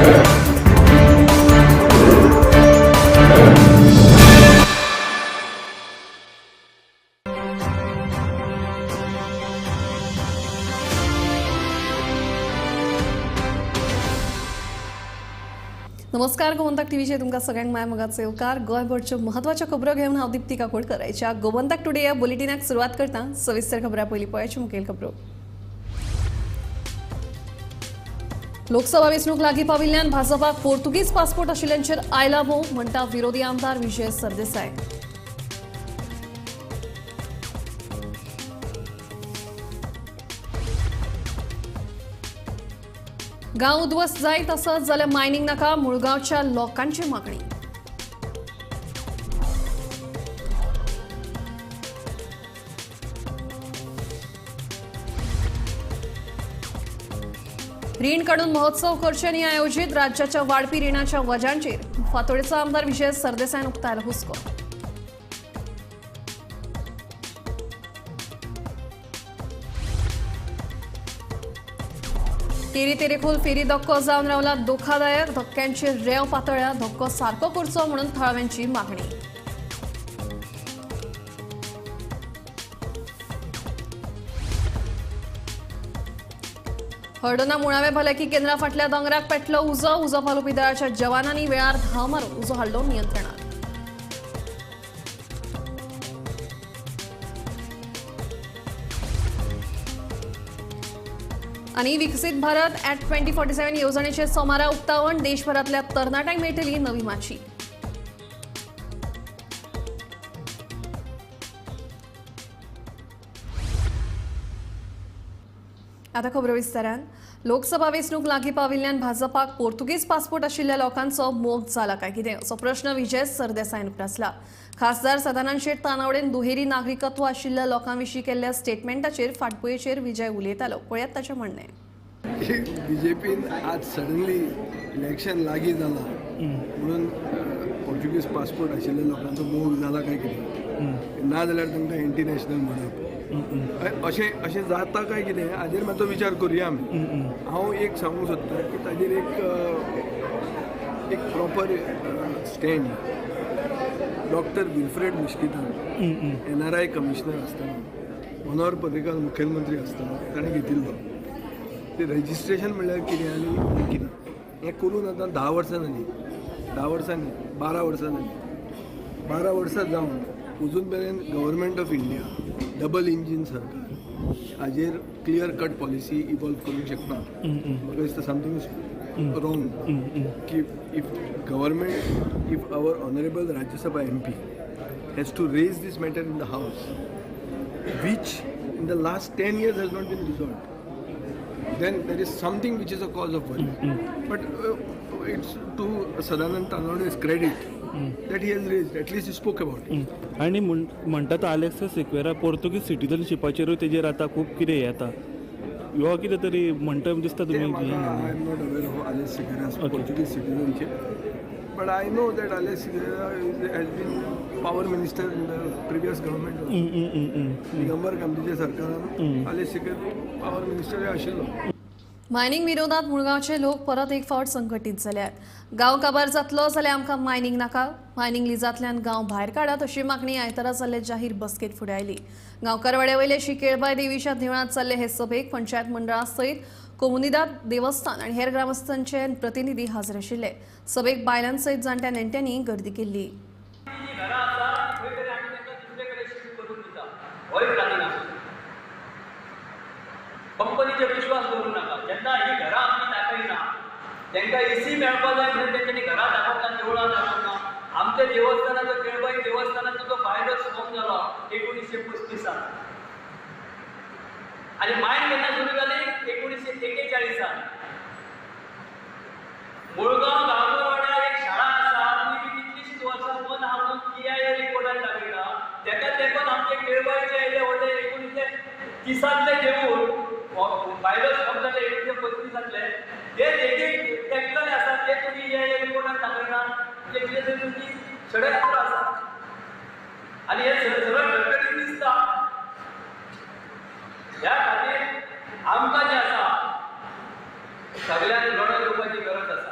नमस्कार, गोमंतक टीव्हीचे तुमकां सगळ्यांक माय मोगाचो येवकार. गोंयभरच्यो म्हत्वाच्यो खबरो घेवन हांव दिप्ती काकोडकर. आयच्या गोमंतक टुडे ह्या बुलेटिनाक सुरवात करता. सविस्तर खबरां पयलीं पळयाच्यो मुखेल खबरो. लोकसभा वेंचणूक लागीं पाविल्ल्यान भाजपाक पोर्तुगीज पासपोर्ट आशिल्ल्यांचेर आयला मोग म्हणटा विरोधी आमदार विजय सरदेसाय. गांव उद्ध्वस्त जायत आसत जाल्यार मायनिंग नाका, मुळगांवच्या लोकांची मागणी. रीण काडून महोत्सव करचे आनी आयोजीत राज्याच्या वाडपी रिणाच्या वजांचेर फातोडेचो आमदार विजय सरदेसायान उक्तायला हुस्को. तेरी तेरेखोल फेरी धक्को जावन रावला धोकादायक, धक्क्यांचेर रेंव पातळ्ळ्या, धक्को सारको करचो म्हणून थळाव्यांची मागणी. हळदोना मुळावे भलायकी केंद्रा फाटल्या दोंगराक पेटलो उजो. उजो पालोवपी दळाच्या जवानांनी वेळार धांव मारून उजो हाडलो नियंत्रणात. आनी विकसीत भारत ॲट 2047 येवजणेचे सोमारा उक्तावण. देशभरांतल्या तरणाट्यांक मेळटली नवी माची. आता खबरो विस्तारान. लोकसभा वेंचणूक लागीं पाविल्ल्यान भाजपाक पोर्तुगीज पासपोर्ट आशिल्ल्या लोकांचो मोग जाला काय कितें असो प्रश्न विजय सरदेसायान उप्रासला. खासदार सदानंद शेट तानावडेन दुहेरी नागरिकत्व आशिल्ल्या लोकां विशीं केल्ल्या स्टेटमेंटाचेर फाटभुंयेचेर विजय उलयतालो. पळयात ताचें म्हणणें. बीजेपीन आज सडनली इलेक्शन लागीं जाला म्हणून पोर्चुगीज पासपोर्ट आशिल्ल्या लोकांचो मोग जाला काय कितें, ना जाल्यार तांकां एंटी नॅशनल म्हणप अशें अशें जाता काय कितें हाजेर मातसो विचार करुया आमी. हांव एक सांगूंक सोदतां की ताजेर एक एक प्रॉपर स्टँड डॉक्टर विल्फ्रेड मिश्कितान NRI commissioner आसतना, मनोहर पर्रीकार मुखेलमंत्री आसतना ताणें घेतिल्लो. ते रजिस्ट्रेशन म्हणल्यार कितें आनी कितें हें करून आतां 10 वर्सां जालीं, 10 वर्सां न्ही 12 वर्सां जालीं. 12 वर्सां जावन अजून मेरेन government of India double engine सरकार हाजेर क्लियर कट पॉलिसी इवॉल्व करूंक शकना. म्हाका दिसता समथींग is wrong की if government, if our honourable Rajya Sabha MP has to raise this matter in the house, which in the last 10 years has not been resolved, then there is something which is a cause of worry. But it's to Sadanand Tanawade's credit that he has raised, at least he spoke about it. आनी म्हणटा तो Alex Sequeira पोर्तुगीज सिटीजनशिपाचेरूय तेजेर आतां खूब कितें हें येता, हो कितें तरी म्हणटा दिसता तुमी. I am not aware of Alex Sequeira's Portuguese citizenship, but I know that Alex Sequeira has been power minister in the previous government. Digambar कामतीच्या सरकारान आलेक्स सिक्वेरा पावर मिनिस्टर आशिल्लो. मायनिंग विरोधात मुळगांवचे लोक परत एक फावट संघटीत जाल्यात. गांव काबार जातलो जाल्यार आमकां मायनिंग नाका, मायनिंग लिजांतल्यान गांव भायर काडात अशी मागणी आयतारा जाल्ले जाहीर बसकेत फुडें आयली. गांवकारवाड्या वयले श्री केळबाय देवीच्या देवळांत जाल्ले हे सभेक पंचायत मंडळा सयत कोमुनिदाद देवस्थान आनी हेर ग्रामस्थांचे प्रतिनिधी हाजीर आशिल्ले. सभेक बायलां सयत जाण्ट्या नेण्ट्यांनी गर्दी केल्ली. कंपनीचेर विश्वास दवरूं नाका. जेन्ना ही घरां आमी दाखयना तांकां एसी मेळपा जाय म्हणून तेंच्यांनी घरां दाखोवंक ना, देवळां दाखोवंक ना. आमच्या देवस्थानाचो केळबाई देवस्थानाचो जो बायलोस फॉर्म जालो 1935 आनी मायन केन्ना सुरू जाली 1941. मुळगांव गांवकरवाड्यार एक शाळा आसा, ती बी कितलीशींच वर्सां बंद आहा म्हणून PIA रिपोर्टान दाखयता. तेका तेंकून आमचे केळबाईचे येदे व्हडले 1930 देवूळ बायलोस फॉर्म जाले 1935 ते लेगीत टेकलेले आसा, ते तुमी EIA रिपोर्टान दाखयना. ते कितें तरी तुमची षडयंत्र आसा आनी हें सरळ खडखडीत दिसता. ह्या खातीर आमकां जें आसा सगळ्यांक लढो दिवपाची गरज आसा.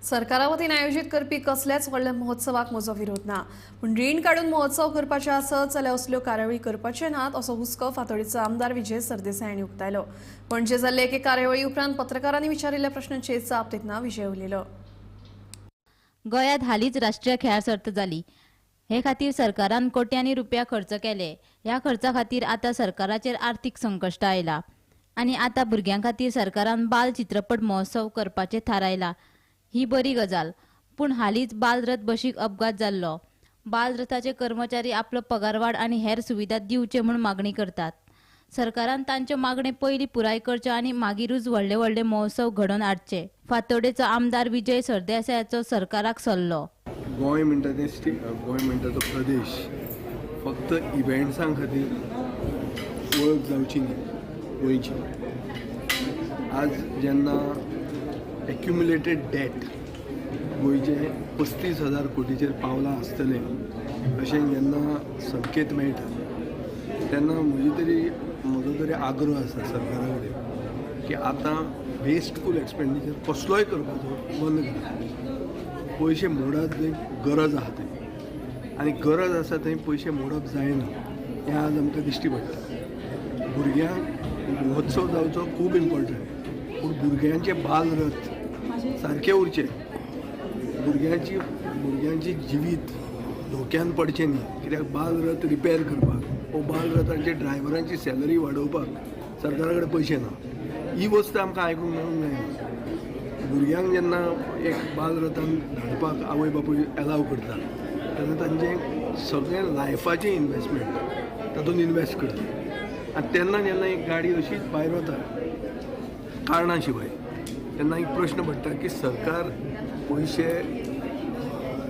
सरकारा वतीन आयोजीत करपी कसल्याच व्हडल्या महोत्सवाक म्हजो विरोध ना, पूण रीण काडून महोत्सव करपाचे आसत जाल्यार असल्यो कार्यावळी करपाचे नात असो हुस्को फातोडेचो आमदार विजय सरदेसाय हांणी उक्तायलो. पणजे जाल्ले एके कार्यावळी उपरांत पत्रकारांनी विचारिल्ल्या प्रश्नांचेर जाप दितना विजय उलयलो. गोंयांत हालींच राष्ट्रीय खेळां सर्त जाली. हे खातीर सरकारान कोट्यांनी रुपया खर्च केले. ह्या खर्चा खातीर आतां सरकाराचेर आर्थीक संकश्ट आयला आनी आतां भुरग्यां खातीर सरकारान बाल चित्रपट महोत्सव करपाचें थारायला. ही बरी गजाल, पूण हालींच बालरथ बशीक अपघात जाल्लो. बालरथाचे कर्मचारी आपलो पगारवाड आनी हेर सुविधा दिवचे म्हूण मागणी करतात. सरकारान तांच्यो मागण्यो पयलीं पुराय करच्यो आनी मागीरूच व्हडले व्हडले महोत्सव घडोवन हाडचे. फातोडेचो आमदार विजय सरदेसायाचो सरकाराक सल्लो. गोंय म्हणटा तें गोंय म्हणटा तो प्रदेश फक्त इव्हेंट्सां खातीर वळख जावची न्ही गोंयची. आज जेन्ना एक्युमुलेटेड डेट गोंयचें 35,000 कोटीचेर पावलां आसतलें अशें जेन्ना संकेत मेळटा तेन्ना म्हजो तरी आग्रो आसा सरकारा कडेन की आतां वेस्टफूल एक्सपेंडिचर कसलोय करपाचो बंद करा. पयशे मोडात जंय गरज आसा थंय, आनी गरज आसा थंय पयशे मोडप जायना हें आज आमकां दिश्टी पडटा. भुरग्यांक महोत्सव जावचो खूब इम्पॉर्टंट, पूण भुरग्यांचे बालरथ सारके उरचे, भुरग्यांची जिवीत धोक्यान पडचें न्ही. कित्याक बालरथ रिपेर करपाक वो बालरथांचे ड्रायव्हरांची सॅलरी वाडोवपाक सरकारा कडेन पयशे ना. ही वस्त आमकां आयकूंक मेळूंक जायना. भुरग्यांक जेन्ना एक बालरथान धाडपाक आवय बापूय एलाव करता तेन्ना तांचें सगळें लायफाचें इनवेस्टमेंट तातूंत इनवेस्ट करता. आनी तेन्ना जेन्ना एक गाडी अशीच भायर वता कारणा शिवाय तेन्ना एक प्रश्न पडटा की सरकार पयशे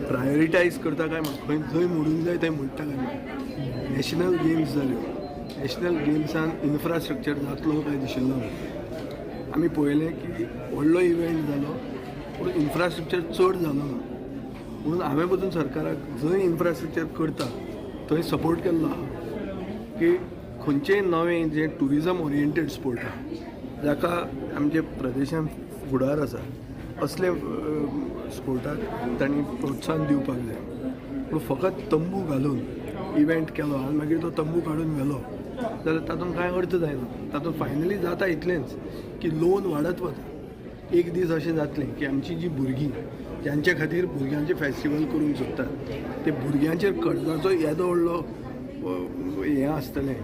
प्रायोरिटायज करता काय खंय जंय मोडूंक जाय थंय मोडटा काय म्हणून. नॅशनल गेम्स जाल्यो, नॅशनल गेम्सान इन्फ्रास्ट्रक्चर जातलो काय दिशिल्लो ना. आमी पळयलें की व्हडलो इव्हेंट जालो पूण इन्फ्रास्ट्रक्चर चड जालो ना. म्हणून हांवें पसून सरकाराक जंय इन्फ्रास्ट्रक्चर करता थंय सपोर्ट केल्लो आहा की खंयचेय नवें जें ट्युरिजम ओरिएंटेड स्पोर्ट आहा जाका आमच्या प्रदेशांत फुडार आसा असले स्पोर्टाक तांणी प्रोत्साहन दिवपाक जाय. पूण फकत तंबू घालून इव्हेंट केलो आनी मागीर तो तंबू काडून व्हेलो जाल्यार तातूंत कांय अर्थ जायना. तातूंत फायनली जाता इतलेंच की लोन वाडत वता. एक दीस अशें जातलें की आमची जी भुरगीं ज्यांच्या खातीर भुरग्यांचें फेस्टिवल करूंक सोदतात ते भुरग्यांचेर कर्जाचो येदो व्हडलो हें आसतलें,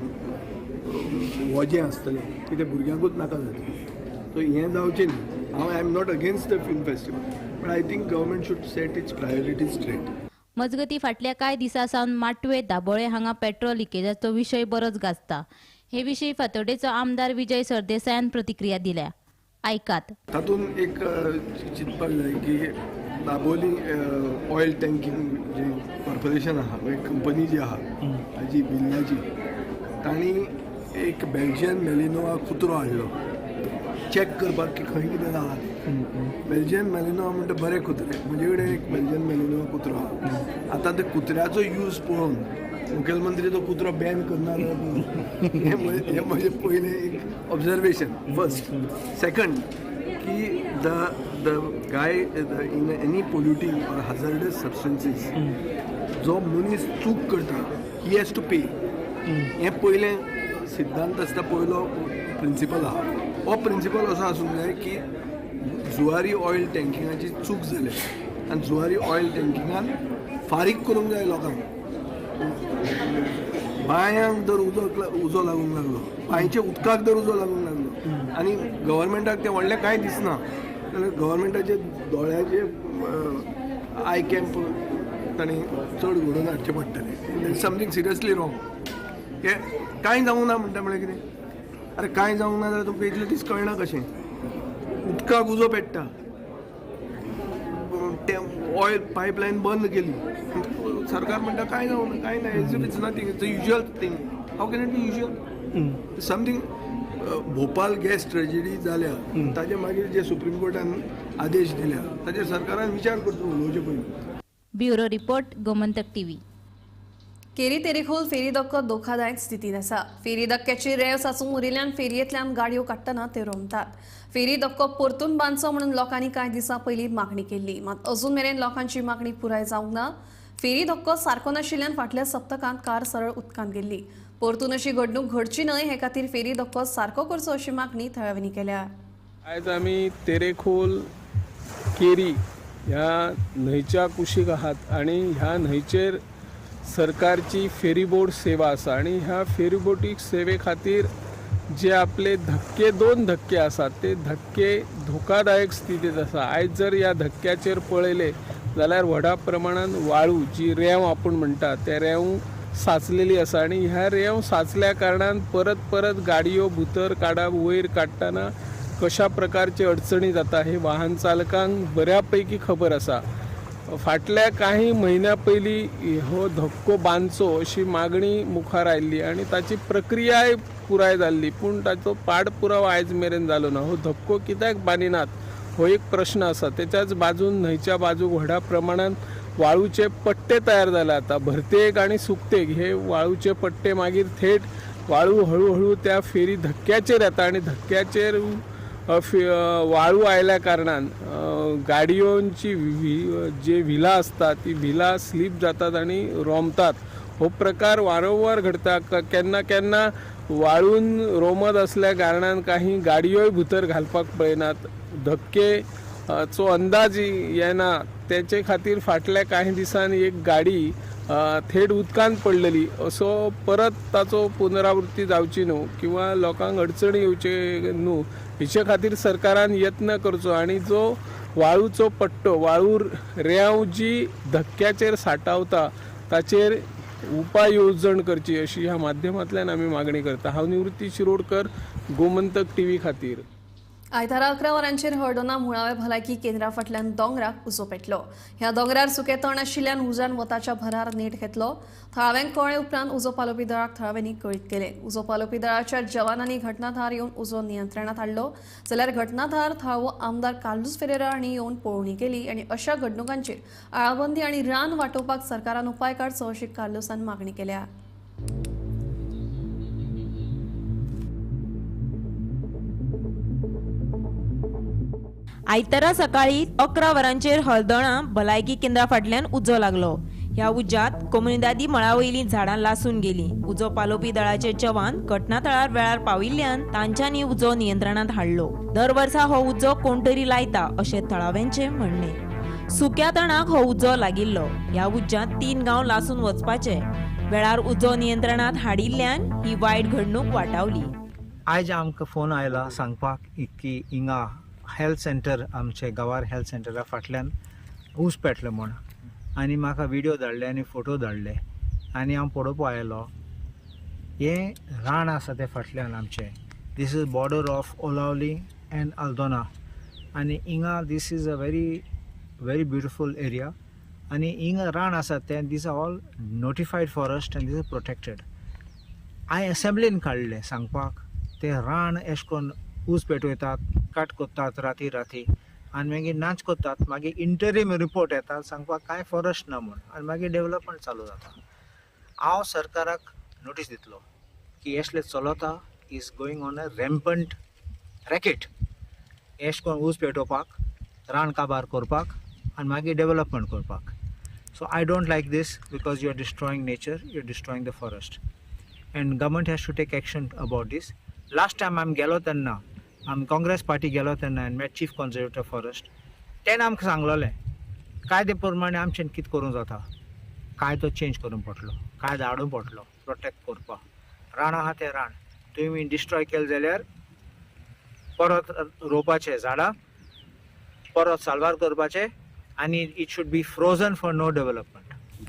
वजें आसतलें की ते भुरग्यांकूच नाका जातलें. सो हें जावचें न्ही. हांव I am not against the film festival, but I think government should set its priorities straight. मजगती फाटल्या कांय दिसां सावन माटवे दाबोळे हांगा पेट्रोल लिकेजाचो विशय बरोच गाजता. हे विशीं फातोडेचो आमदार विजय सरदेसायान प्रतिक्रिया दिल्या. आयकात. तातूंत एक चिंतपाक जाय की दाबोली ऑयल टँकिंग जे कॉर्पोरेशन आहा, एक कंपनी जी आहा हाजी बिल्लाची, तांणी एक बेल्जियन मेलिनोआ कुत्रो हाडलो चॅक करपाक की खंय कितें जालां तें. बेल्जियन मेलिनोआ म्हणटा बरे कुत्रे, म्हजे कडेन एक बेल्जियन मेलिनोआ कुत्रो आहा. आतां त्या कुत्र्याचो यूज पळोवन मुखेलमंत्री तो कुत्रो बॅन करना हें म्हजें पयलें एक ऑब्जर्वेशन. फर्स्ट. सेकंड की the the guy in any polluting or hazardous substances जो मनीस चूक करता he has to पे. हें पयलें सिद्धांत आसता, पयलो प्रिंसिपल आहा. हो प्रिंसिपल असो आसूंक जाय की जुवारी ऑयल टँकिंगाची चूक जाल्या आनी जुवारी ऑयल टँकिंगान फारीक करूंक जाय लोकांक. बांयांक जर उजो लागूंक लागलो, बांयच्या उदकाक जर उजो लागूंक लागलो आनी गव्हर्मेंटाक तें व्हडलें कांय दिसना जाल्यार गव्हर्मेंटाचे दोळ्याचे I camp तांणी चड घडोवन हाडचें पडटलें. Something seriously wrong. हें कांय जावंक ना म्हणटा म्हळ्यार कितें? अरे कांय जावंक ना जाल्यार तुमकां इतले दीस कळना कशें? उदकाक उजो पेट्टा, तें ऑयल पायपलायन बंद केली, सरकार म्हणटा कांय जावंक ना, कांय ना, it's nothing, it's a usual thing. How can it be usual? Something Bhopal gas tragedy जाल्या ताजे मागीर जे सुप्रीम कोर्टान आदेश दिल्या ताजेर सरकारान विचार करचो उलोवचे पयलीं. Bureau report, Gomantak TV. केरी तेरेखोल फेरी धक्को धोकादायक स्थितीत आसा. फेरी धक्क्याची रेंव साचून उरिल्ल्यान फेरयेंतल्यान गाडयो काडटना ते रोमतात. फेरी धक्को परतून बांदचो म्हणून लोकांनी कांय दिसां पयलीं मागणी केल्ली, मात अजून मेरेन लोकांची मागणी पुराय जावंक ना. फेरी धक्को सारको नाशिल्ल्यान फाटल्या सप्तकांत कार सरळ उदकांत गेल्ली. परतून अशी घडणूक घडची न्हय हे खातीर फेरी धक्को सारको करचो अशी मागणी थळाव्यांनी केल्या. आयज आमी तेरेखोल केरी ह्या न्हंयच्या कुशीक आहात आनी ह्या न्हंयचेर सरकारची फेरीबोट सेवा आसा आनी ह्या फेरीबोटीक सेवे खातीर जे आपले धक्के, दोन धक्के आसात ते धक्के धोकादायक स्थितीत आसा. आयज जर ह्या धक्क्याचेर पळयले जाल्यार व्हडा प्रमाणान वाळू जी रेंव आपूण म्हणटा ते रेंव साचलेली आसा आनी ह्या रेंव साचल्या कारणान परत परत गाडयो भितर काडप वयर काडटना कशा प्रकारची अडचणी जाता हे वाहन चालकांक बऱ्या पैकी खबर आसा. फाटल्या काही म्हयन्या पयलीं हो धक्को बांदचो अशी मागणी मुखार आयिल्ली आनी ताची प्रक्रियाय पुराय जाल्ली, पूण ताचो पाठपुरावो आयज मेरेन जालो ना. हो धक्को कित्याक बांदिनात हो एक प्रश्न आसा. तेच्याच बाजून न्हंयच्या बाजूक व्हडा प्रमाणान वाळूचे पट्टे तयार जाले. आतां भरतेक आनी सुकतेक हे वाळूचे पट्टे मागीर थेट वाळू हळूहळू त्या फेरी धक्क्याचेर येता आनी धक्क्याचेर वाळू आयल्या कारणान गाडयोंची जे व्हिलां आसता ती व्हिलां स्लीप जातात आनी रोमतात. हो प्रकार वारंवार घडता. केन्ना केन्ना वाळून रोमत असल्या कारणान काही गाडयोय भितर घालपाक पळयनात, धक्के चो अंदाज येना. तेचे खातीर फाटल्या कांय दिसांनी एक गाडी थेट उदकांत पडलेली. असो परत ताचो पुनरावृत्ती जावची न्हू किंवा लोकांक अडचणी येवचे न्हू हेचे खातीर सरकारान यत्न करचो आनी जो वाळूचो पट्टो, वाळू रेंव जी धक्क्याचेर साठावता ताचेर उपाय येवजण करची अशी ह्या माध्यमांतल्यान आमी मागणी करता. हांव निवृत्ती शिरोडकर, गोमंतक टीव्ही खातीर. आयतारा 11 वरांचेर हळदोणा मुळाव्या भलायकी केंद्रा फाटल्यान दोंगराक उजो पेटलो. ह्या दोंगरार सुकें तण आशिल्ल्यान उज्यान वताच्या भरार नेट घेतलो. थळाव्यांक कळ्ळे उपरांत उजो पालोवपी दळाक थळाव्यांनी कळीत केलें. उजो पालोवपी दळाच्या जवानांनी घटनाथार येवन उजो नियंत्रणांत हाडलो. जाल्यार घटनाथार थळावो आमदार कार्लुस फेरेरा हांणी येवन पळोवणी केली आनी अशा घडणुकांचेर आळाबंदी आनी रान वाटोवपाक सरकारान उपाय काडचो अशी कार्लुसान मागणी केल्या. आयतारा सकाळी 11 वरांचेर हळदोणा भलायकी केंद्रा फाटल्यान उजो लागलो. ह्या उज्यांत कोमुनिदादी मळा वयलीं झाडां लासून गेलीं. उजो पालोवपी दळाचे जवान घटनाथळार वेळार पाविल्ल्यान तांच्यांनी उजो नियंत्रणांत हाडलो. दर वर्सा हो उजो कोण तरी लायता अशें थळाव्यांचें म्हणणें. सुक्या तणाक हो उजो लागिल्लो. ह्या उज्यांत 3 गांव लासून वचपाचे. वेळार उजो नियंत्रणांत हाडिल्ल्यान ही वायट घडणूक वाटावली. आयज आमकां फोन आयला सांगपाक की हिंगा हेल्थ सेंटर, आमचे गांवार हेल्थ सेंटरा फाटल्यान ऊस पेटलो म्हूण, आनी म्हाका व्हिडियो धाडले आनी फोटो धाडले आनी हांव पळोवपाक आयलो. हें रान आसा तें फाटल्यान आमचें. This is border of Olaulim and Aldona आनी हिंगा this is a very very beautiful area आनी हिंगा रान आसा तें these are all notified forest and these are protected. हांवें एसेंब्लीन काडलें सांगपाक तें रान एशें करून ऊस पेटयतात, काट कोत्तात राती राती आनी मागीर नाच कोत्तात. मागीर इंटरीम रिपोर्ट येता सांगपाक कांय फॉरेस्ट ना म्हूण आनी मागीर डेवलपमेंट चालू जाता. हांव सरकाराक नोटीस दितलो की एसले चलता is going on a rampant racket. एश करून ऊस पेटोवपाक, रान काबार करपाक आनी मागीर डेवलपमेंट करपाक. So I don't like this because you are destroying nature, you are destroying the forest and government has to take action about this. Last time आमी गेलो तेन्ना, आमी काँग्रेस पार्टी गेलो तेन्ना आनी मेट चीफ कॉन्जर्वेटर फॉरेस्ट, तेणें आमकां सांगलोलें कायदे प्रमाणे आमच्यान कितें करूंक जाता, कायदो चेंज करूंक पडटलो, कायदो हाडूंक पडटलो प्रोटेक्ट करपाक. रान आहा तें रान तुमी डिस्ट्रॉय केलें जाल्यार परत रोवपाचें झाडां, परत साल्वार करपाचें आनी it should be frozen for no development.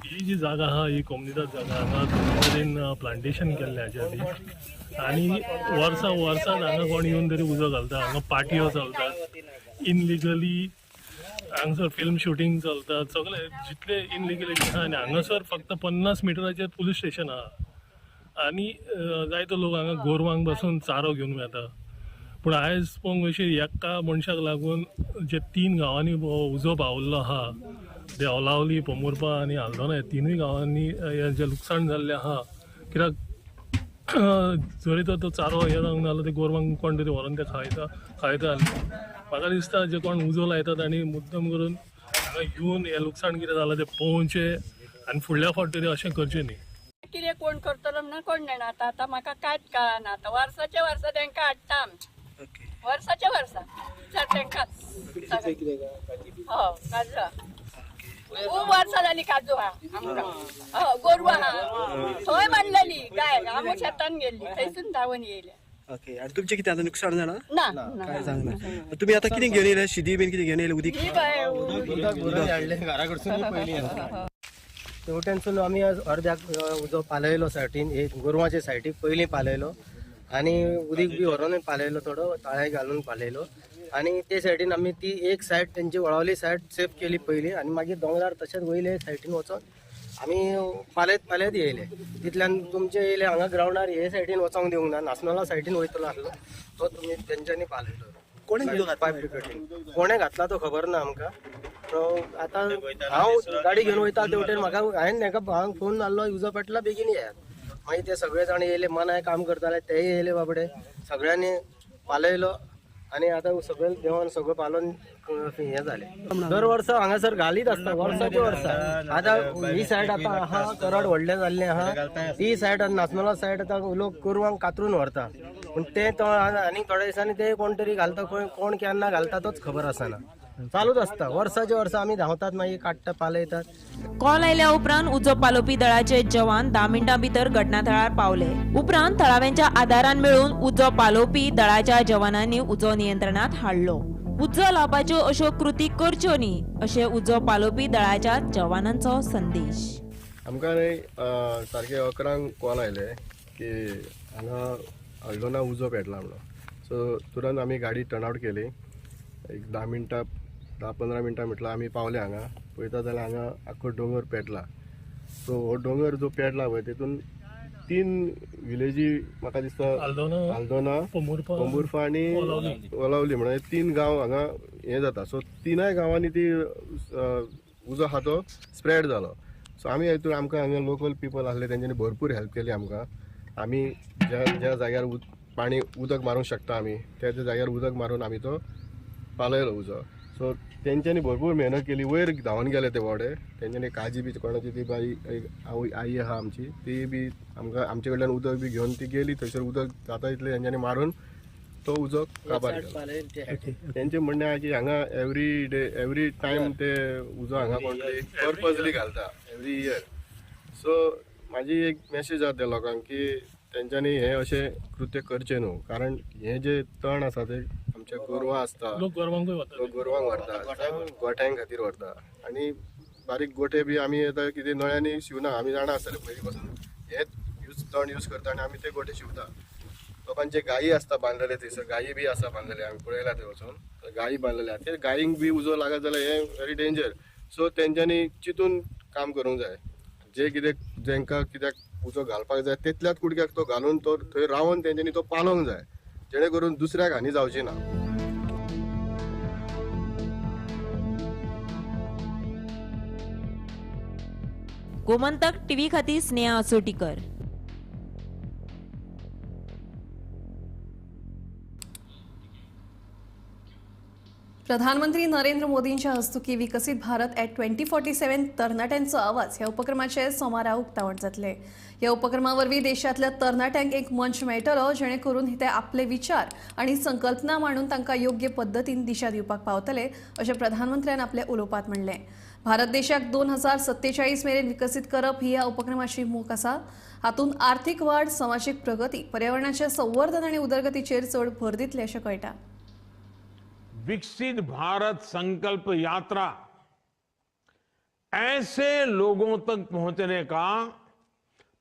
ही जी जागा आहा ही कोमुनिदाद जागा हांगा कोमुनिदादीन प्लांटेशन केल्लें हाच्या आदी आनी वर्सां वर्सां हांगा कोण येवन तरी उजो घालता. हांगा पार्टयो चलतात इनलिगली, हांगासर फिल्म शुटींग चलतात, सगळे जितले इनलिगली आहा. आनी हांगासर फक्त 50 मिटराचेर पुलीस स्टेशन आहा आनी जायतो लोक हांगा गोरवांक बसून चारो घेवन वेता. पूण आयज पळोवंक अशी एका मनशाक लागून जे 3 गांवांनी उजो पावल्लो आहा देवलावली, पोंबुर्पा आनी आल्दोना ह्या तिनूय गांवांनी हें जें लुकसाण जाल्लें आहा, कित्याक जरी तर तो चारो हें जावंक ना जाल्यार ते गोरवांक कोण तरी व्हरोन ते खायता खायता. म्हाका दिसता जे कोण उजो लायतात आनी मुद्दम करून हांगा येवन हें लुकसाण कितें जालां तें पळोवचें आनी फुडल्या फावट तरी अशें करचें न्ही. कितें कोण करतलो म्हणून कोण जाणा. आतां आतां म्हाका कांयच कळना. आतां वर्साचे वर्सा तांकां हाडटा आमी, वर्साचे वर्सा तांकांच. हय, काजू खूब वर्सां जाली काजू आहा आमकां. हय, गोरवां आहा थंय बांदलेली गाय, आमी शेतान गेल्ली थंयसून धांवन येयले. ओके, आनी तुमचें कितें आतां नुकसाण जालां? ना. काय जावंक ना. तुमी आतां कितें घेवन येयले? शिदी बीन कितें घेवन येयले? उदीक तेवटेनसून आमी अर्द्याक उजो पालयलो सायटीन, एक गोरवांच्या सायटीक पयलीं पालयलो आनी उदीक बी व्हरोन पालयलो, थोडो ताळे घालून पालयलो. आनी ते सायडीन आमी ती एक सायड तेंची वळवली सायड सेफ केली पयली, आनी मागीर दोंगरार तशेंच वयले सायडीन वचोन आमी पालयत पालयत येयले. तितल्यान तुमचे येयले हांगा ग्रावंडार हे सायडीन वचोंक दिवंक ना, नासनोला सायडीन वयतलो आसलो तो तुमी तेंच्यांनी पालयलो. कोणें उदक घातला? फायर ब्रिगेडीन कोणें घातला तो खबर ना आमकां. तो आतां हांव गाडी घेवन वयता तेवटेन म्हाका हांवें तांकां हांव फोन मारलो, उजो पेटला बेगीन येयात. मागीर ते सगळे जाण येयले, मनाय काम करताले तेय येयले बाबडे, सगळ्यांनी पालयलो आनी आतां सगळे देवान सगळें पालोवन हें जालें. दर वर्सा हांगासर घालीत आसता, वर्साचे वर्सा. आतां ही सायड आतां आहा करड व्हडलें जाल्लें आहा, ती सायड नासनोला सायड आतां लोक गोरवांक कातरून व्हरता, पूण ते तो आनी थोड्या दिसांनी ते कोण तरी घालता, कोण केन्ना घालता तोच खबर आसना. चालूच आसता वर्साचे वर्सा, आमी धांवतात मागीर काडटा पालयतात. कॉल आयल्या उपरांत उजो पालोवपी दळाचे जवान 10 मिनटां भितर घटनाथळार पावले. उपरांत थळाव्यांच्या आदारान मेळून उजो पालोवपी दळाच्या जवानांनी उजो नियंत्रणात हाडलो. उजो लावपाच्यो अश्यो कृती करच्यो न्ही अशें उजो पालोवपी दळाच्या जवानांचो संदेश. आमकां न्ही सारके 11 कॉल आयले की हांगा हळदोना उजो पेटला म्हणून. सो तुरंत आमी गाडी टर्न आवट केली. एक 10 मिनटां 10-15 मिनटां म्हटल्यार आमी पावले हांगा. पळयता जाल्यार हांगा आख्खो दोंगर पेटला. सो हो दोंगर जो पेटला पळय तेतून 3 विलेजी म्हाका दिसता, आल्दोना, पोंबुर्फा आनी ओलावली म्हणून 3 गांव हांगा हें जाता. सो 3 गांवांनी ती उजो आहा तो स्प्रेड जालो. सो आमी हितून आमकां हांगा लोकल पिपल आसले तेंच्यांनी भरपूर हेल्प केली आमकां. आमी ज्या ज्या जाग्यार पाणी उदक मारूंक शकता आमी त्या त्या जाग्यार उदक मारून आमी तो पालयलो उजो. सो तेंच्यांनी भरपूर मेहनत केली, वयर धांवन गेले ते बावडे. तेंच्यांनी काजी बी कोणाची ती बाई एक आई आहा आमची, ती बी आमकां आमचे कडल्यान उदक बी घेवन ती गेली थंयसर, उदक जाता तितलें तेंच्यांनी मारून तो उजो काबार केलो. तेंचें म्हणणें आहा की हांगा एवरी डे एवरी टायम ते उजो हांगा कोण तरी पर्पजली घालता एवरी इयर. सो म्हाजी एक मॅसेज आहा त्या लोकांक की तेंच्यांनी हें अशें कृत्य करचें न्हू, कारण हें जें तण आसा तें आमच्या गोरवां आसता, लोक गोरवांक व्हरता, गोठ्यां खातीर व्हरता. आनी बारीक गोठे बी आमी आतां कितें नळ्यांनी शिवना, आमी जाणा आसतले पयलीं पासून हेच यूज तण यूज करता आनी आमी ते गोठे शिंवता. लोकांचे गायी आसता बांदलेले थंयसर, गायी बी आसा बांदलेले, आमी पळयला थंय वचून गायी बांदलेले आसा, ते गायींक बी उजो लागत जाल्यार हें व्हेरी डेंजर. सो तेंच्यांनी चिंतून काम करूंक जाय. जे कितें जेंकां कित्याक उजो घालपाक जाय तितल्याच कुडक्याक तो घालून तो थंय रावन तेंच्यांनी तो पालोवंक जाय, जेणे करून दुसऱ्याक हानी जावची ना. गोमंतक टीव्ही खातीर स्नेहा असोटीकर. प्रधानमंत्री नरेंद्र मोदींच्या हस्तुकी विकसित भारत ॲट 2047 तरणाट्यांचो आवाज ह्या उपक्रमाचे सोमारा उक्तावण जातले. ह्या उपक्रमा वरवीं देशांतल्या तरणाट्यांक एक मंच मेळटलो जेणे करून ते आपले विचार आनी संकल्पना मांडून तांकां योग्य पद्दतीन दिशा दिवपाक पावतले अशें प्रधानमंत्र्यान आपल्या उलोवपांत म्हणलें. भारत देशाक 2047 मेरेन विकसीत करप ही ह्या उपक्रमाची मोख आसा. हातूंत आर्थिक वाड, समाजीक प्रगती, पर्यावरणाचें संवर्धन आनी उदरगतीचेर चड भर दितले अशें कळटा. विकसित भारत संकल्प यात्रा ऐसे लोगों तक पहुंचने का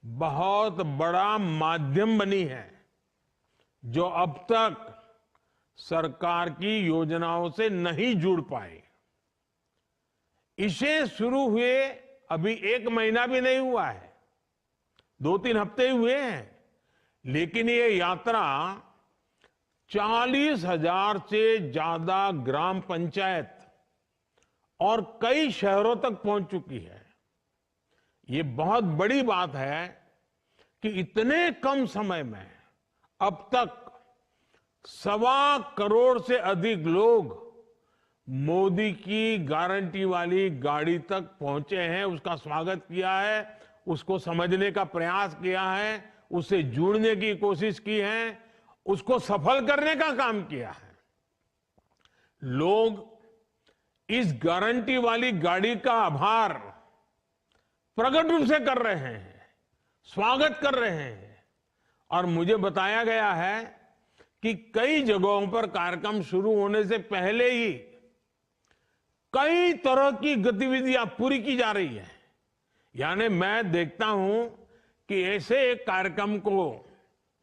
बहुत बड़ा माध्यम बनी है जो अब तक सरकार की योजनाओं से नहीं जुड़ पाए। इसे शुरू हुए अभी 1 महीना भी नहीं हुआ है, 2-3 हफ्ते हुए हैं, लेकिन ये यात्रा 40,000 से ज्यादा ग्राम पंचायत और कई शहरों तक पहुंच चुकी है। ये बहुत बड़ी बात है कि इतने कम समय में अब तक 1.25 करोड़ से अधिक लोग मोदी की गारंटी वाली गाड़ी तक पहुंचे हैं, उसका स्वागत किया है, उसको समझने का प्रयास किया है, उससे जुड़ने की कोशिश की है, उसको सफल करने का काम किया है। लोग इस गारंटी वाली गाड़ी का आभार प्रकट रूप से कर रहे हैं, स्वागत कर रहे हैं। और मुझे बताया गया है कि कई जगहों पर कार्यक्रम शुरू होने से पहले ही कई तरह की गतिविधियां पूरी की जा रही है। यानी मैं देखता हूं कि ऐसे एक कार्यक्रम को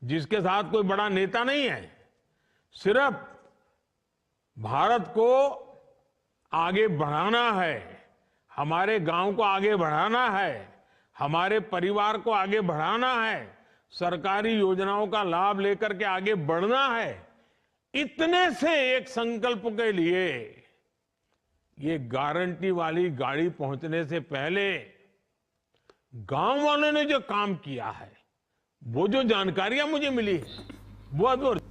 जिसके साथ कोई बड़ा नेता नहीं है, सिर्फ भारत को आगे बढ़ाना है, हमारे गांव को आगे बढ़ाना है, हमारे परिवार को आगे बढ़ाना है, सरकारी योजनाओं का लाभ लेकर के आगे बढ़ना है, इतने से एक संकल्प के लिए ये गारंटी वाली गाड़ी पहुंचने से पहले गांव वालों ने जो काम किया है, वो जो जानकारियां मुझे मिली है वो अद्भुत।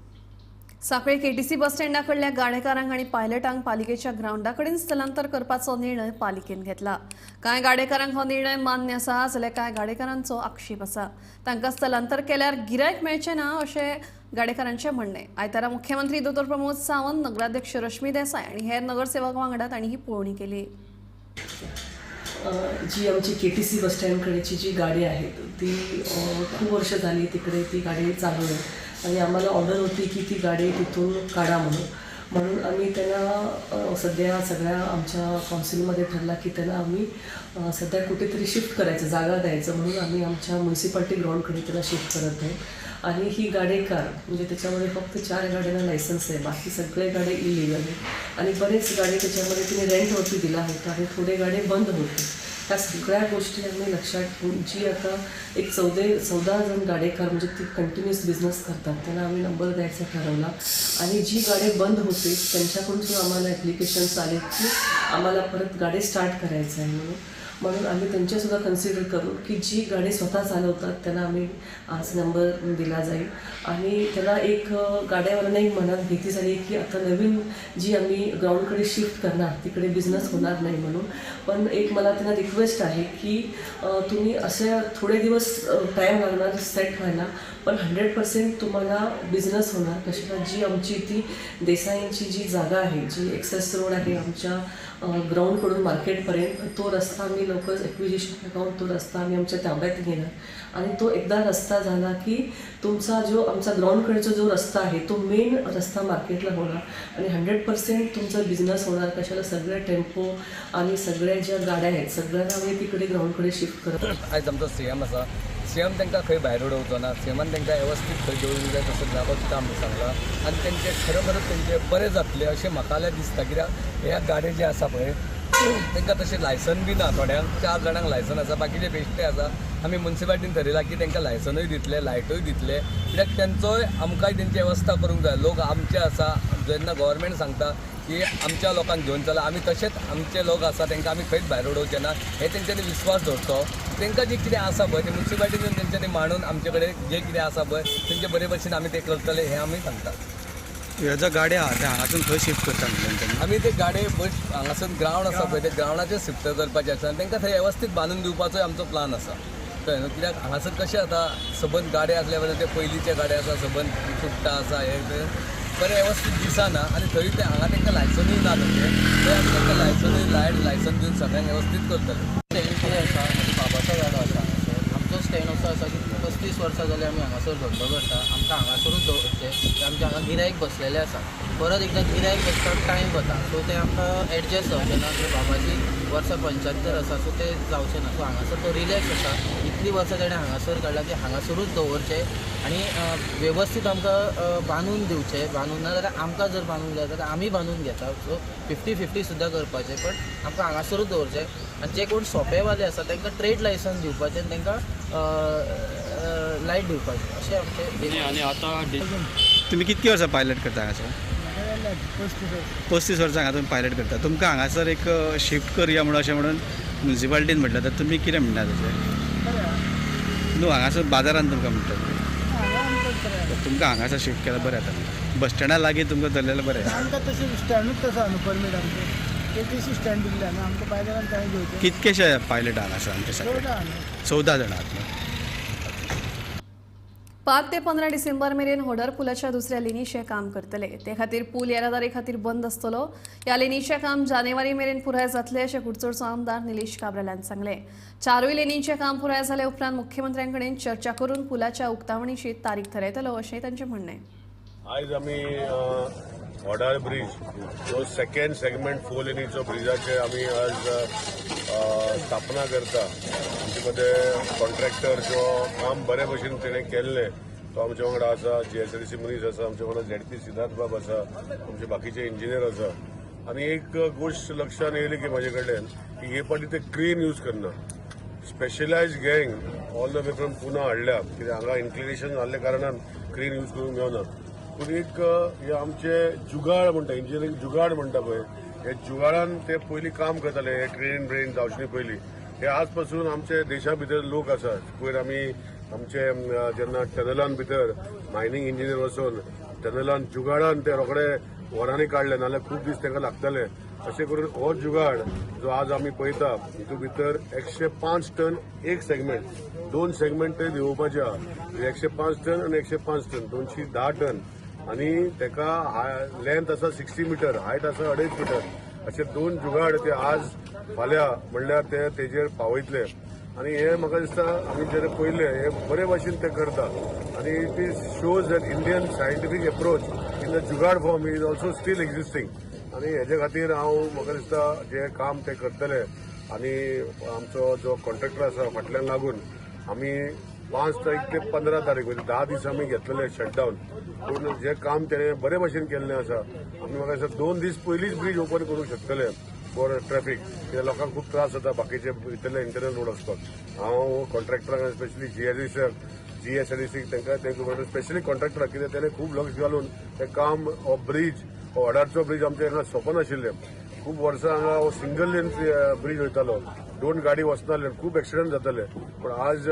सांखळे केटीसी बस स्टँडा कडल्या गाडेकारांक आनी पायलटांक पालिकेच्या ग्रावंडा कडेन स्थलांतर करपाचो निर्णय पालिकेन घेतला। कांय गाडेकारांक हो निर्णय मान्य आसा जाल्यार कांय गाडेकारांचो आक्षेप आसा। तांकां स्थलांतर केल्यार गिरायक मेळचें ना अशें गाडेकारांचें म्हणणें। आयतारा मुख्यमंत्री दोतोर प्रमोद सावंत, नगराध्यक्ष रश्मी देसाय आनी हेर नगरसेवक वांगडा तांणी ही पळोवणी केली। जी आमची केटीसी बस स्टँडकडेची जी गाडी आहे ती खूप वर्ष झाली तिकडे ती गाडी चालू आहे आणि आम्हाला ऑर्डर होती की ती गाडी तिथून काढा म्हणून, म्हणून आम्ही त्यांना सध्या सगळ्या आमच्या काउन्सिलमध्ये ठरला की त्यांना आम्ही सध्या कुठेतरी शिफ्ट करायचं, जागा द्यायचं, म्हणून आम्ही आमच्या म्युनिसिपालिटी ग्राउंडकडे त्यांना शिफ्ट करत आहे। आणि ही गाडेकार म्हणजे त्याच्यामध्ये फक्त 4 गाड्यांना लायसन्स आहे, बाकी सगळे गाडे इलिगल आहे आणि बरेच गाडे त्याच्यामध्ये तिने रेंटवरती दिला होता आणि थोडे गाडे बंद होते। त्या सगळ्या गोष्टी आम्ही लक्षात ठेवून जी आता एक 14 जण गाडेकार म्हणजे ती कंटिन्युअस बिझनेस करतात त्यांना आम्ही नंबर द्यायचा ठरवला आणि जी गाडे बंद होते त्यांच्याकडून सुद्धा आम्हाला ॲप्लिकेशन्स आले की आम्हाला परत गाडी स्टार्ट करायचं आहे म्हणून, म्हणून आम्ही त्यांच्यासुद्धा कन्सिडर करू की जी गाडी स्वतः चालवतात त्यांना आम्ही आज नंबर दिला जाईल। आणि त्यांना एक गाड्यावरनंही मनात भीती झाली की आता नवीन जी आम्ही ग्राउंडकडे शिफ्ट करणार तिकडे बिझनेस होणार नाही म्हणून, पण एक मला त्यांना रिक्वेस्ट आहे की तुम्ही असे थोडे दिवस टाईम लागणार सेट व्हायला, पण 100% तुम्हाला बिझनेस होणार। कशाला जी आमची ती देसाईंची जी जागा आहे, जी एक्सेस रोड आहे आमच्या ग्राउंडकडून मार्केटपर्यंत, तो रस्ता आम्ही लवकरच ॲक्विजिशन अकाउंट तो रस्ता आम्ही आमच्या ताब्यात घेणार आणि तो एकदा रस्ता झाला की तुमचा जो आमचा ग्राउंडकडचा जो रस्ता आहे तो मेन रस्ता मार्केटला होणार आणि 100% तुमचा बिझनेस होणार। कशाला सगळे टेम्पो आणि सगळ्या ज्या गाड्या आहेत सगळ्यांना आम्ही तिकडे ग्राउंडकडे शिफ्ट करत। आयज आमचो सीएम आसा, सीएम तांकां खंय भायर उडोवचो ना, सीएमान तांकां वेवस्थीत खंय दवरूंक जाय तसो जागो सुद्दां आमी सांगला आनी तेंचे खरोखरच तेंचे बरें जातलें अशें म्हाका जाल्यार दिसता। कित्याक ह्या गाडये जे आसा पळय तांकां तशें लायसन बी ना, थोड्यांक 4 जाणांक लायसन आसा, बाकीचे बेश्टे आसा। आमी मुन्सिपालिटीन थरयलां की तांकां लायसनूय दितले, लायटूय दितले, कित्याक तेंचोय आमकांय तेंची वेवस्था करूंक जाय। लोक आमचे आसा, जेन्ना गव्हर्मेंट सांगता की आमच्या लोकांक घेवन चला, आमी तशेंच आमचे लोक आसा तांकां आमी खंयच भायर उडोवचे ना, हे तेंच्यांनी विस्वास दवरचो। तांकां जें कितें आसा पळय तें मुन्सिपालिटीन तेंच्यांनी मांडून आमचे कडेन जें कितें आसा पळय तेंचे बरे भशेन आमी तें करतले हें आमी सांगतात। ह्यो ज्यो गाड्यो आहा ते हांगासून खंय शिफ्ट करता म्हणलें? आमी ते गाडे बस हांगासून ग्रावंड आसा पळय ते ग्रावंडाचेर शिफ्ट करपाचें आसा आनी तांकां थंय वेवस्थीत बांदून दिवपाचोय आमचो प्लान आसा। कळ्ळें न्हू? कित्याक हांगासर कशें जाता, सबंद गाडे आसल्या कारणान ते पयलींचे गाडे आसा, सबंद सुट्टा आसा, हे ते बरें वेवस्थीत दिसना आनी थंय ते हांगा तांकां लायसनूय ना तशें, थंय आमी तांकां लायसनूय लायट लायसन दिवन सगळ्यांक वेवस्थीत करतले। स्टँड आसा, म्हज्या बाबाचो गाडो आसा हांगासर। आमचो स्टँड असो आसा की 35 वर्सां जालीं आमी हांगासर धंदो करता, आमकां हांगासरूच दवरचें, आमच्या हांगा गिरायक बसलेलें आसा, परत एकदां गिरायक बसपाक टायम वता, सो तें आमकां एडजस्ट जावचें ना। बाबाची वर्सां 75 आसा, सो तें जावचें ना, सो हांगासर तो रिलॅक्स आसा। इतलीं वर्सां ताणें हांगासर काडला की हांगासरूच दवरचें आनी वेवस्थीत आमकां बांदून दिवचें, बांदून ना जाल्यार आमकां जर बांदूंक जाय जाल्यार आमी बांदून घेता, सो 50-50 सुद्दां करपाचें, पण आमकां हांगासरूच दवरचें। आनी जे कोण सोंपेवाले आसा तांकां ट्रेड लायसन्स दिवपाचें आनी तांकां लायट दिवपाचें, अशें आमचें। आनी आतां तुमी कितलीं वर्सां पायलट करता हांगासर? 35 वर्सां. 35 वर्सां हांगा तुमी पायलट करता. तुमकां हांगासर एक शिफ्ट करया म्हणून अशें म्हणून म्युनिसिपालिटीन म्हटलें तर तुमी कितें म्हणटा तशें? न्हू, हांगासर बाजारान तुमकां म्हणटा, तुमकां हांगासर शिफ्ट केल्यार बरें जाता. बस स्टँडा लागीं तुमकां धरलेलें बरें. आमकां तशें स्टँडूच तसो न्हू परमीट, आमचें केटीसी स्टँड दिल्लें न्हू आमकां बाजारान थंय घेवचें. कितकेशे पायलट हांगासर आमचे सगळे? 14 जाणां आहात. 5 ते 15 डिसेंबर मेरेन होडर पुलाच्या दुसऱ्या लेनीचें काम करतले. ते खातीर पूल येरादारी खातीर बंद आसतलो. ह्या लेनीचें काम जानेवारी मेरेन पुराय जातलें अशें कुडचडचो आमदार निलेश काब्रालान सांगलें. 4ूय लेनींचें काम पुराय जाले उपरांत मुख्यमंत्र्यां कडेन चर्चा करून पुलाच्या उक्तावणीची तारीख थारायतलो अशें तांचें म्हणणें. आयज आमी होडार ब्रीज जो सेकंड सेगमेंट 4 लेनीचो ब्रिजाचेर आमी आज स्थापना करता. आमचे मदें कॉन्ट्रॅक्टर जो काम बरे भशेन तेणें केल्लें तो आमच्या वांगडा आसा. GSRDC मनीस आसा आमच्या वांगडा, ZP Siddharth बाब आसा, आमचे बाकीचे इंजिनियर आसा. आनी एक गोश्ट लक्षान येयली की म्हाजे कडल्यान की हे फावटी ते क्रेन यूज करना. Specialised gang all the way from Pune हाडल्या, कित्याक हांगा इन्क्लिनेशन जाल्ल्या कारणान क्रेन यूज करूंक मेळना. पूण एक हे आमचे जुगाड म्हणटा, इंजिनियरींग जुगाड म्हणटा पळय, हे जुगाडान ते पयलीं काम करताले. हे ट्रेन ब्रेन जावचे न्ही पयलीं. हे आज पासून आमचे देशा भितर लोक आसात. पयर आमी आमचे जेन्ना टनलान भितर मायनींग इंजिनियर वचून टनलान जुगाडान ते रोखडे वरांनी काडले, नाजाल्यार खूब दीस तांकां लागताले. अशें करून हो जुगाड जो आज आमी पळयता हितून भितर 105 टन एक सेगमेंट, 2 सेगमेंट ते देंवोवपाचे आहा. 105 टन आनी 105 टन 210 टन आनी ताका लेंथ आसा 60 मिटर, हायट आसा 2.5 मिटर. अशे 2 जुगाड ते आज फाल्यां म्हणल्यार ते तेजेर पावयतले. आनी हे म्हाका दिसता आमी जेन्ना पळयलें हे बरे भाशेन ते करता. आनी it is shows that Indian scientific approach in the jugaad form is also still existing. आनी हेजे खातीर हांव म्हाका दिसता जे काम ते करतले आनी आमचो जो कॉन्ट्रॅक्टर आसा फाटल्यान लागून आमी 5 तारीख ते 15 तारीख म्हणजे 10 दीस आमी घेतलेले शटडावन. पूण जे काम तेणें बरे भाशेन केल्लें आसा, आमी म्हाका दिसता 2 दीस पयलींच ब्रीज ओपन करूंक शकतले फॉर ट्रॅफिक, कित्याक लोकांक खूब त्रास जाता बाकीचे भितरले इंटरनल रोड वचपाक. हांव कॉन्ट्रॅक्टराक स्पेशली GSRDC तांकां thank you म्हणटा, स्पेशली कॉन्ट्रॅक्टराक, कित्याक तेणें खूब लक्ष घालून तें काम हो ब्रीज, हो वडारचो ब्रीज आमच्या हांगा सोंपनाशिल्लें. खूब वर्सां हांगा हो सिंगल लेन ब्रीज वयतालो, 2 गाडी वचनासल्यो, खूब एक्सिडंट जाताले. पूण आज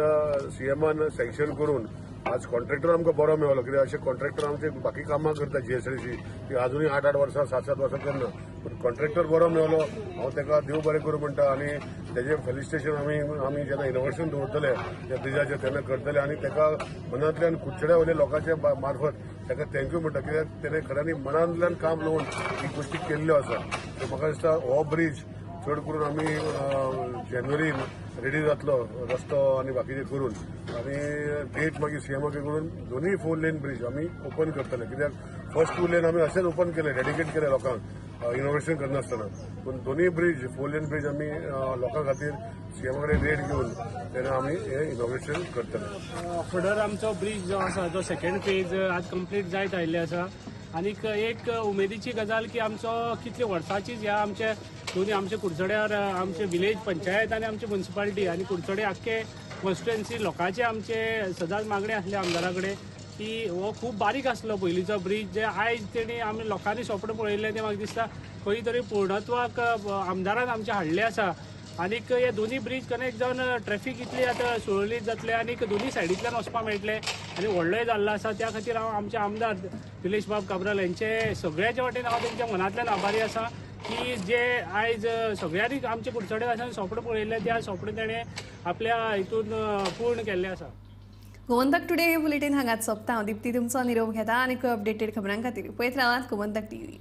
सीएमान सँक्शन करून आज कॉन्ट्रॅक्टर आमकां बरो मेळलो, कित्याक अशे कॉन्ट्रॅक्टर आमचे बाकी कामां करता GSRDC ती आजुनूय 8-8 वर्सां 7-7 वर्सां करना. पूण कॉन्ट्रॅक्टर बरो मेळलो, हांव ताका देव बरें करूं म्हणटा. आनी तेजें फेलिसिटेशन आमी जेन्ना इनोग्रेशन दवरतले त्या ब्रिजाचेर तेन्ना करतले. आनी ताका मनांतल्यान कुडचड्या वयल्या लोकांच्या मार्फत ताका thank you म्हणटा, कित्याक तेणें खऱ्यांनी मनांतल्यान काम लावन ही गोश्टी केल्ल्यो आसा. सो म्हाका दिसता हो ब्रीज चड करून आमी जानेवारीन रेडी जातलो रस्तो आनी बाकीचे करून, आनी डेट मागीर सीएमा करून दोनूय 4 लेन ब्रीज आमी ओपन करतले. कित्याक फर्स्ट 2 लेन आमी अशेंच ओपन केले, डेडिकेट केले लोकांक इनोग्रेशन करनासतना. पूण दोनूय ब्रीज 4 लेन ब्रीज आमी लोकां खातीर सीएमा कडेन डेट घेवन तेन्ना आमी हें इनोग्रेशन करतले. फुडर आमचो ब्रीज जो आसा जो सेकंड फेज आज कंप्लीट जायत आयिल्ले आसा. आनीक एक उमेदीची गजाल की आमचो कितले वर्सांचीच ह्या आमचे दोनूय आमचे कुडचड्यार आमचे विलेज पंचायत आनी आमची म्युनिसिपालिटी आनी कुडचडे आख्खे कॉन्स्टिट्युएन्सी लोकांचे आमचे सदांच मागणें आसले आमदारा कडेन की हो खूब बारीक आसलो पयलींचो ब्रीज, जे आयज तेणी आमी लोकांनी सोंपण पळयल्लें तें म्हाका दिसता खंय तरी पूर्णत्वाक आमदारान आमचे हाडलें आसा. आनीक हे दोनूय ब्रीज कनेक्ट जावन ट्रॅफीक इतली आतां सुरळीत जातलें आनीक दोनूय सायडींतल्यान वचपाक मेळटलें आनी व्हडलोय जाल्लो आसा. त्या खातीर हांव आमचे आमदार निलेश बाब काब्राल हेंचे सगळ्याच्या वाटेन हांव तेंच्या मनांतल्यान आभारी आसा की जे आयज सगळ्यांनी आमचे कुडचडे आसा सोंपण पळयल्लें त्या सोंपण तेणें आपल्या हितून पूर्ण केल्लें आसा. गोमंतक टुडे हे बुलेटीन हांगाच सोंपता. हांव दीप्ती तुमचो निरोप घेता आनी अपडेटेड खबरां खातीर पळयत रावात गोमंतक टीव्ही.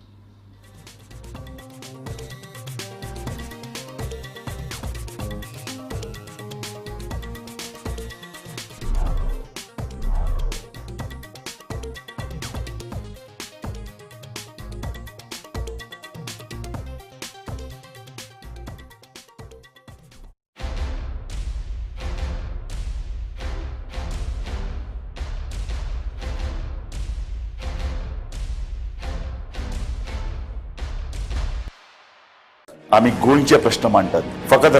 आमी गोंयचे प्रश्न मांडटात फकत.